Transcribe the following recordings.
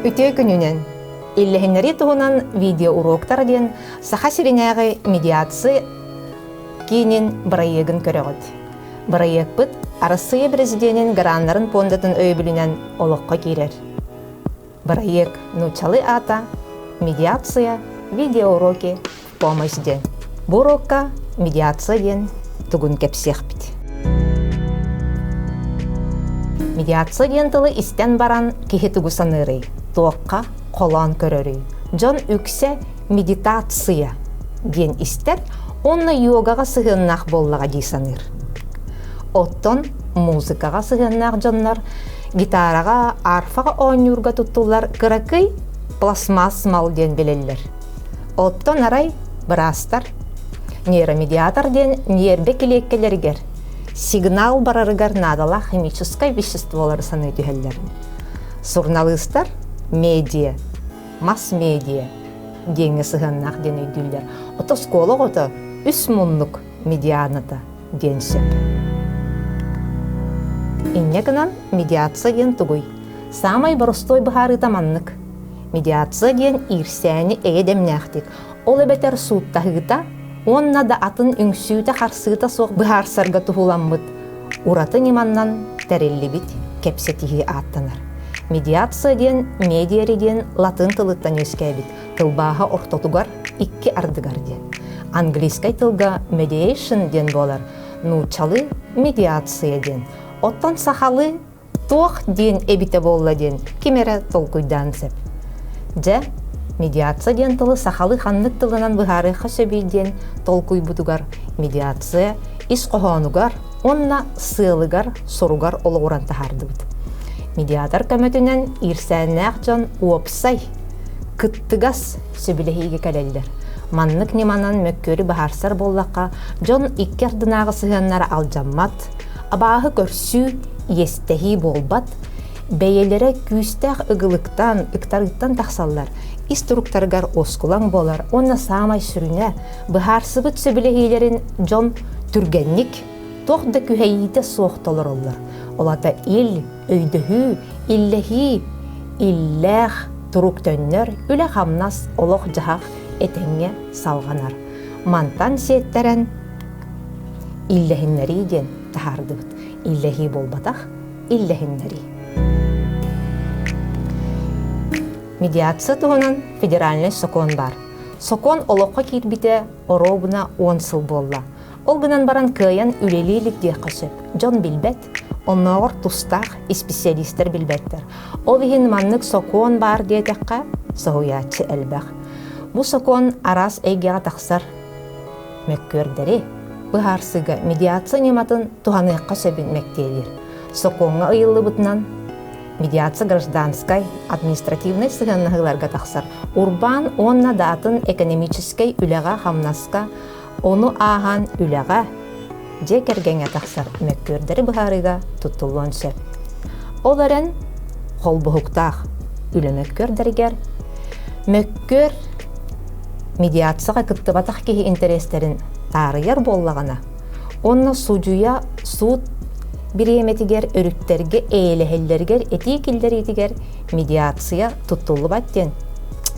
Үтүө күнүнэн! Иллэһиннэрии туһунан видеоуроктар диэн Саха сиринээҕи медиация киинин бырайыагын көрөҕүт. Бырайыакпыт Арассыыйа Президенин граннарын пуондатын өйөбүлүнэн олоххо киирэр. Бырайыак нууччалыы аата «Медиация. Видеоуроки в помощь» диэн. Бу уруокка медиация диэн тугун кэпсиэхпит. Медиация диэн тылы истэн баран киһи тугу саныырый, туохха холоон көрөрүй? Дьон үксэ медитация диэн истэр уонна йогаҕа сыһыаннаах буоллаҕа дии саныыр. Оттон музыкаҕа сыһыаннаах дьоннор гитараҕа, арфаҕа оонньуурга туттуллар кыракый пластмасс мал диэн билэллэр. Оттон арай быраастар нейромедиатор диэн ньиэрбэ килиэккэлэригэр сигнал барарыгар наадалаах химическай веществолары саныы түһэллэр. Суруналыыстар медиа, масс-медиа диэҥҥэ сыһыаннаах диэн өйдүүллэр. Ото оскуола оҕото үс муннук медианата диэн сөп. Инньэ гынан медиация диэн тугуй? Саамай боростуой быһаарыыта маннык. Медиация диэн иирсээни эйэ дэмнээхтик, ол эбэтэр сууттаһыыта уонна да атын үҥсүүтэ-харсыыта суох быһаарсарга туһуламмыт ураты ньыманнан тэриллибит кэпсэтиһии ааттанар. Медиация диэн медиари диэн латын тылыттан үөскээбит тылбааһа ортотугар икки ардыгар диэн. Английскай тылга mediation диэн буолар, нууччалыы медиация диэн. Оттон сахалыы туох диэн эбитэ буолла диэн ким эрэ толкуйдаан сөп. Дьэ, медиация диэн тылы сахалыы ханнык тылынан быһаарыахха сөбүй диэн толкуйбутугар медиация ис хоһоонугар уонна сыалыгар-соругар олоҕуран таһаардыбыт. Медиатор көмөтүнэн иирсээннээх дьон уопсай, кыттыгас сөбүлэһиигэ кэлэллэр. Маннык ньыманан мөккүөрү быһаарсар буоллахха, дьон икки ардынааҕы сыһыаннара алдьаммат, абааһы көрсүү, иэстэһии буолбат, бэйэлэрэ күүстээх ыгылыктан, ыктарыыттан тахсаллар, ис туруктарыгар уоскулаҥ буолар уонна саамай сүрүнэ, быһаарсыбыт сөбүлэһиилэрин дьон түргэнник, туох да күһэйиитэ суох толороллор. Ол аата ил, өйдөһүү, иллэһии, иллээх турук төннөр, үлэ-хамнас, олох-дьаһах этэҥҥэ салҕанар. Мантан сиэттэрэн иллэһиннэрии диэн таһаардыбыт. Иллэһии буолбатах, иллэһиннэрии. Медиация туһунан федеральнай сокуон баар. Сокуон олоххо киирбитэ оруобуна 10 сыл буолла. Ол гынан баран кыайан үлэлии илик диэххэ сөп. Дьон билбэт, оннооҕор тустаах исписэлиистэр билбэттэр. Ол иһин маннык сокуон баар диэтэххэ, соһуйааччы элбэх. Бу сокуон араас эйгэҕэ тахсар мөккүөрдэри быһаарсыыга медиация ньыматын туһаныахха сөбүн мэктиэлиир. Сокуоҥҥа ыйыллыбытынан, медиация гражданскай, административнай сыһыаннаһыыларга тахсар урбаан уонна да атын экономическэй үлэҕэ-хамнаска Ону ааһан үлэҕэ, дьиэ кэргэҥҥэ тахсар мөккүөрдэри быһаарыыга туттуллуон сөп. Ол эрэн холбоһуктаах үлэ мөккүөрдэригэр мөккүөр медиацияҕа кыттыбатах киһи интэриэстэрин таарыйар буоллаҕына, уонна судьуйа суут бириэмэтигэр өрүттэргэ эйэлэһэллэригэр этии киллэриитигэр медиация туттуллубат диэн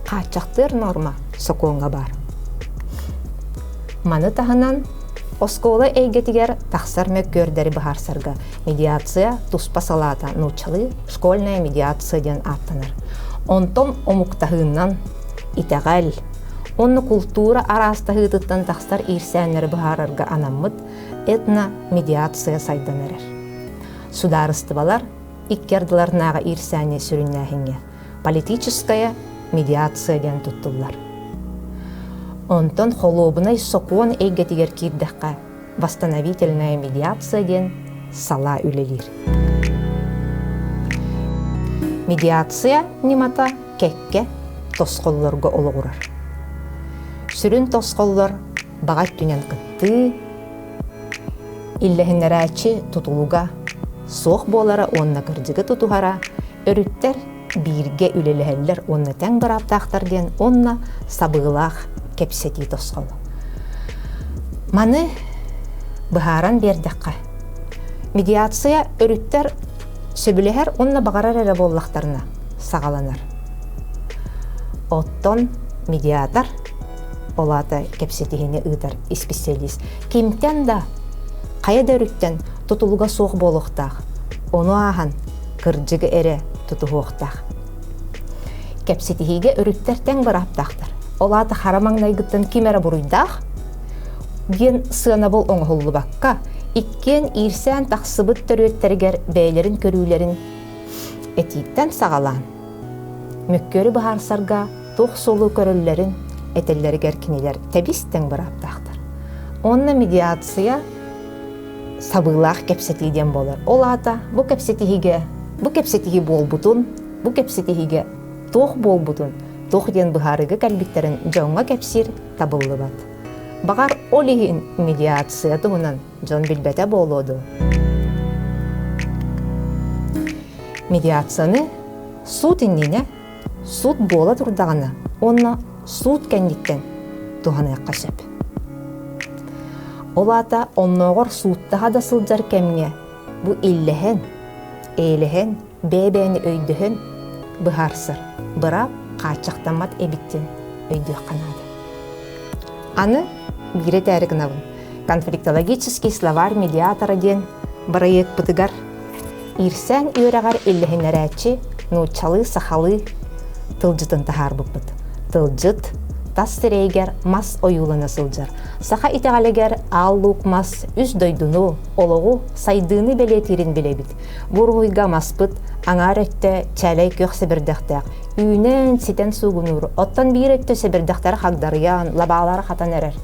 хааччахтыыр норма сокуоҥҥа баар. Маны таһынан, оскуола эйгэтигэр тахсар мөккүөрдэри быһаарсарга медиация туспа салаата нууччалыы школьная медиация диэн ааттанар. Онтон омуктаһыынан итэҕэл уонна култуура араастаһыытыттан тахсар иирсээннэри быһаарарга анаммыт этномедиация сайдан эрэр. Судаарыстыбалар икки ардыларынааҕы иирсээни сүрүннээһиҥҥэ политическая медиация диэн туттуллар. Онтон холуобунай сокуон эйгэтигэр киирдэххэ, восстановительная медиация диэн салаа үлэлиир. Медиация ньымата кэккэ тосхоллорго олоҕурар. Сүрүн тосхоллор баҕа өттүнэн кыттыы, иллэһиннэрээччи тутулуга суох буолара уонна кырдьыгы тутуһара, өрүттэр бииргэ үлэлэһэллэр уонна тэҥ бырааптаахтар диэн уонна сабыылаах кэпсэтии тосхоло. Маны быһааран биэрдэххэ, медиация өрүттэр сөбүлэһэр уонна баҕарар эрэ буоллахтарына саҕаланар. Оттон медиатор, ол аата кэпсэтиһини ыытар исписэлиис, кимтэн да, хайа да өрүттэн тутулуга суох буолуохтаах. Ону ааһан кырдьыгы эрэ тутуһуохтаах. Кэпсэтиһиигэ өрүттэр тэҥ бырааптаахтар. Ол аата хара маҥнайгыттан ким эрэ буруйдаах диэн сыанабыл оҥоһуллубакка, иккиэн иирсээн тахсыбыт төрүөттэригэр бэйэлэрин көрүүлэрин этииттэн саҕалаан, мөккүөрү быһаарсарга туох суолу көрөллөрүн этэллэригэр кинилэр тэбис-тэҥ бырааптаахтар. Уонна медиация сабыылаах кэпсэтии диэн буолар. Ол аата бу кэпсэтиһиигэ, бу кэпсэтиһии буолбутун, бу кэпсэтиһиигэ туох буолбутун, туох диэн быһаарыыга кэлбиттэрин дьоҥҥо кэпсиир табыллыбат. Баҕар, ол иһин медиация туһунан дьон билбэтэ буолуо дуу? Медиацияны суут иннинэ, суут буола турдаҕына уонна суут кэнниттэн туһаныахха сөп. Ол аата оннооҕор сууттаһа да сылдьар кэмҥэ бу иллэһэн, эйэлэһэн, бэйэ-бэйэни өйдөһөн быһаарсар быраап хааччахтаммат эбит диэн өйдүөххэ наада. Аны биир этээри гынабын. Конфликтологический словарь медиатора диэн бырайыакпытыгар иирсээн үөрэҕэр иллэһиннэрээччи нууччалыы-сахалыы тылдьытын таһаарбыппыт. Тылдьыт тас сирэйигэр мас ойуулана сылдьар. Саха итэҕэлигэр аал луук мас үс дойдуну, олоҕу, сайдыыны бэлиэтиирин билэбит. Бу уруһуйга маспыт аҥаар өттө чээлэй күөх сэбирдэхтээх, үүнэн, ситэн суугунуур, оттон биир өттө сэбирдэхтэрэ хагдарыйан, лабаалара хатан эрэр.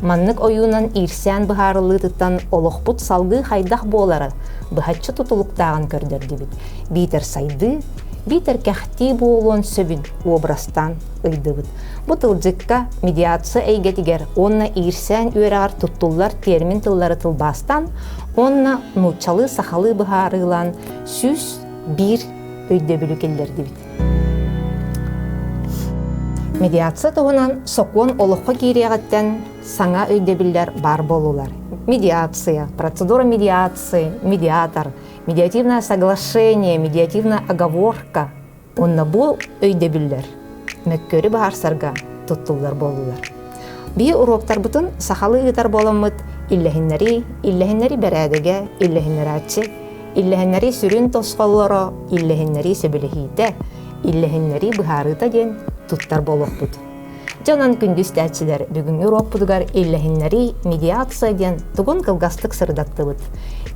Маннык ойуунан иирсээн быһаарыллыытыттан олохпут салгыы хайдах буолара быһаччы тутулуктааҕын көрдөрдүбүт. Биитэр сайдыы, биитэр кэхтии буолуон сөбүн уобарастаан ыйдыбыт. Бу тылдьыкка медиация эйгэтигэр уонна иирсээн үөрэҕэр туттуллар термин тыллары тылбаастаан уонна нууччалыы-сахалыы быһаарыылаан 101 өйдөбүлү киллэрдибит. Медиация туһунан сокуон олоххо киириэҕиттэн саҥа өйдөбүллэр баар буоллулар. Медиация, процедура медиации, медиатор, медиативное соглашение, медиативная оговорка Уонна бу өйдөбүллэр мөккүөрү быһаарсарга туттуллар буоллулар. Биһи уруоктарбытын сахалыы ыытар буоламмыт иллэһиннэрии, иллэһиннэрии бэрээдэгэ, иллэһиннэрээччи, иллэһиннэрии сүрүн тосхоллоро, иллэһиннэрии сөбүлэһиитэ, иллэһиннэрии быһаарыыта диэн туттар буолуохпут. Дьонон күндү истээччилэр бүгүҥҥү уруокпутугар иллэһиннэрии медиация диэн тугун кылгастык сырдаттыбыт.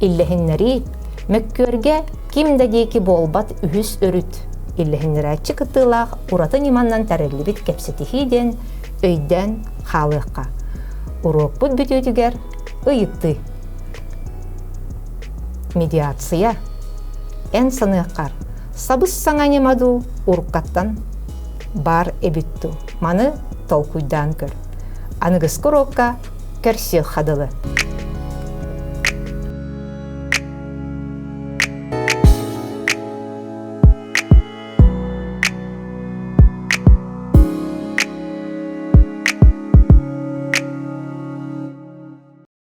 Иллэһиннэрии мөккүөргэ ким да диэки буолбат үһүс өрүт иллэһиннэрээччи кыттыылаах ураты ньыманан тэриллибит кэпсэтиһии диэн өйдөөн хаалыахха. Уруокпут бүтүүтүгэр ыйытыы. Медиация. Эн саныаххар сабыс-саҥа ньыма дуу уруккаттан баар эбит дуу? Маны толкуйдаан көр. Аныгыскы уруокка көрсүөххэ дылы.